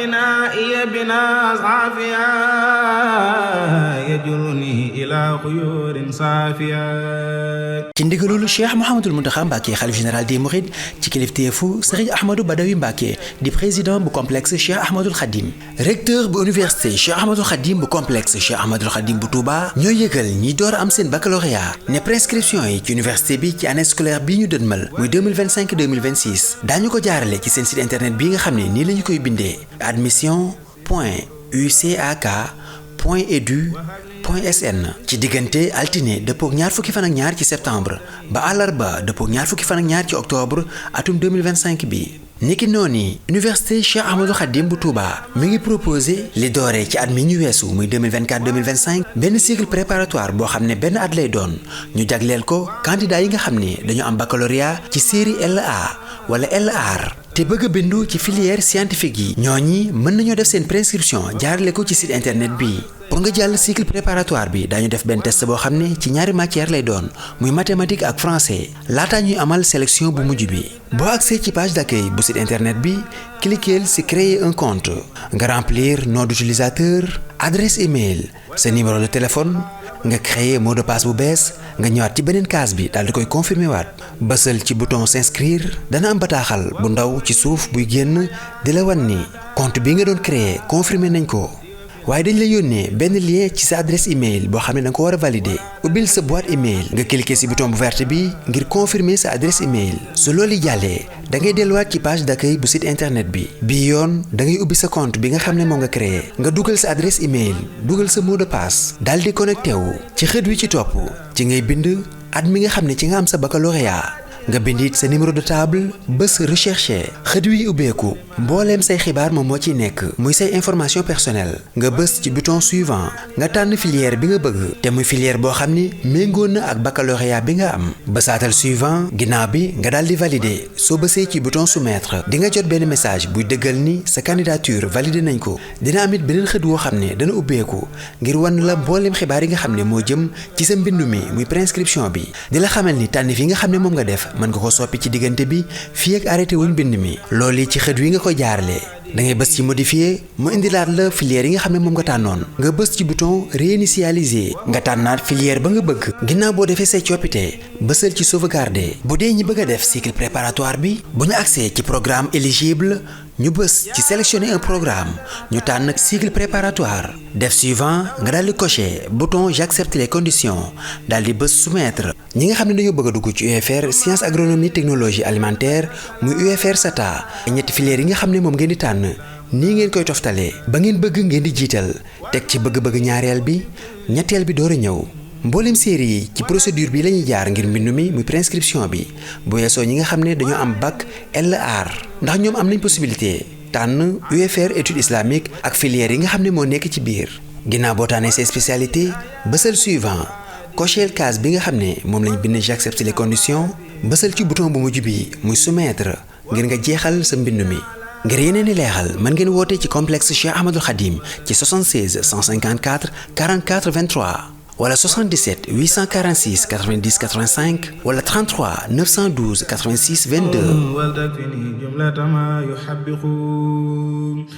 بنائي بنا صافيا يجرني إلى خيور صافيا. ci ndigalul Cheikh Mouhamadoul Mountakha Mbacké xalif général des Mourides ci kilifteefu Serigne Ahmadou Badawi Mbacké di président bu complexe Cheikh Ahmadoul Khadim recteur bu université Cheikh Ahmadoul Khadim bu complexe Cheikh Ahmadoul Khadim bu Touba ñoo yëgal ñi door am seen baccalauréat ne préinscription yi ci université bi ci année scolaire bii ñu dënmal muy 2025-2026 daañu ko jaarale ci seen site internet bi nga xam ne nii lañu koy bindee admission.ucak.edu.sn ci diggante altine dëppook ñaar fukki fan ak ñaar ci septembre ba àllarba dëppook ñaar fukki fan ak ñaar ci octobre atum 2025 bi. niki noonu université Cheikh Ahmadou Khadim bu Touba mi ngi proposé li dooree ci at mi ñu weesu muy 2024-2025 benn cycle préparatoire boo xam ne benn at lay doon ñu jagleel ko candidat yi nga xam ne dañu am baccalauréat ci série LA wala LR te bëgg a bindu ci filière scientifique yi ñooñi mën nañoo def seen prescription jaarale ko ci site internet bi. pour nga jàll cycle préparatoire bi daañu def benn test boo xam ne ci ñaari matière lay doon muy mathématique ak français laataa ñuy amal sélection bu mujj bi. boo accès ci page d'accueil bu site internet bi cliquer ci créer un compte nga remplir nom d'utilisateur adresse email sa numéro de téléphone nga créer mot de passe bu bees nga ñëwaat ci beneen case bi daal di koy confirmer waat bësal ci bouton s'inscrire dana am bataaxal bu ndaw ci suuf buy génn di la wan ni compte bi nga doon créer confirmer nañ ko. waaye dañ la yónnee benn lien ci sa adresse email boo xam ne da nga ko war a valider ubbil sa boîte email nga cliquer ci bouton bu vert bi ngir confirmer sa adresse email su loolu jàllee da ngay delluwaat ci page d'accueil bu site internet bi bii yoon da ngay ubbi sa compte bi nga xam ne moo nga créé nga dugal sa adresse email dugal sa mot de passe daal di connecté wu ci xët wi ci topp ci ngay bind at mi nga xam ne ci nga am sa baccalauréat nga bindit sa numéro de table bés recherché xët wi ubbeeku mbooleem say xibaar moom moo ciy nekk muy say information personnelle nga bës ci bouton suivant nga tànn filière bi nga bëgg te muy filière boo xam ni méngoon na ak baccalauréat bi nga am bësaatal suivant ginnaaw bi nga daal di valider soo bësee ci bouton soumettre di nga jot benn message buy dëggal ni sa candidature validé nañ ko dina amit beneen xët woo xam ne dana ubbeeku ngir wan la mbooleem xibaar yi nga xam ne moo jëm ci sa mbindu mi muy préinscription bi di la xamal ni tànn fi nga xam ne moom nga def mën nga ko soppi ci diggante bi fii ak arrêté wuñ bind mi loolu ci xët wi nga ko jaarale da ngay bës ci modifier mu indilaat la filière yi nga xam ne moom nga tànnoon nga bës ci bouton réinitialiser nga tànnaat filière ba nga bëgg ginnaaw boo defee say coppite bësal ci sauvegarder bu dee ñi bëgg a def cycle préparatoire bi bu ñu accès ci programme éligible ñu bës ci sélectionner un programme ñu tànn cycle préparatoire def suivant nga daal di cocher bouton j'accepte les conditions daal di bës soumettre ñi nga xam ne dañoo bëgg a dugg ci UFR sciences agronomie technologie alimentaire muy UFR SATA ñetti filières yi nga xam ne moom ngeen di tànn nii ngeen koy toftalee ba ngeen bëgg ngeen di jiital teg ci bëgg-bëgg ñaareel bi ñetteel bi door a ñëw mboolem série yi ci procédure bi lañuy jaar ngir mbindu mi muy préinscription bi bu weesoo ñi nga xam ne dañoo am bac LR ndax ñoom am nañ possibilité tànn UFR études islamiques ak filières yi nga xam ne moo nekk ci biir ginnaaw boo tànnee ses spécialités bësal suivant cocher case bi nga xam ne moom lañ bind j'accepte les conditions bësal ci bouton bu mujj bi muy soumettre ngir nga jeexal sa mbind mi ngir yeneen i leexal mën ngeen woote ci complexe Cheikh Ahmadoul Khadim ci 76 154 44 23 wala 77 846 90 85 wala 33 912 86 22.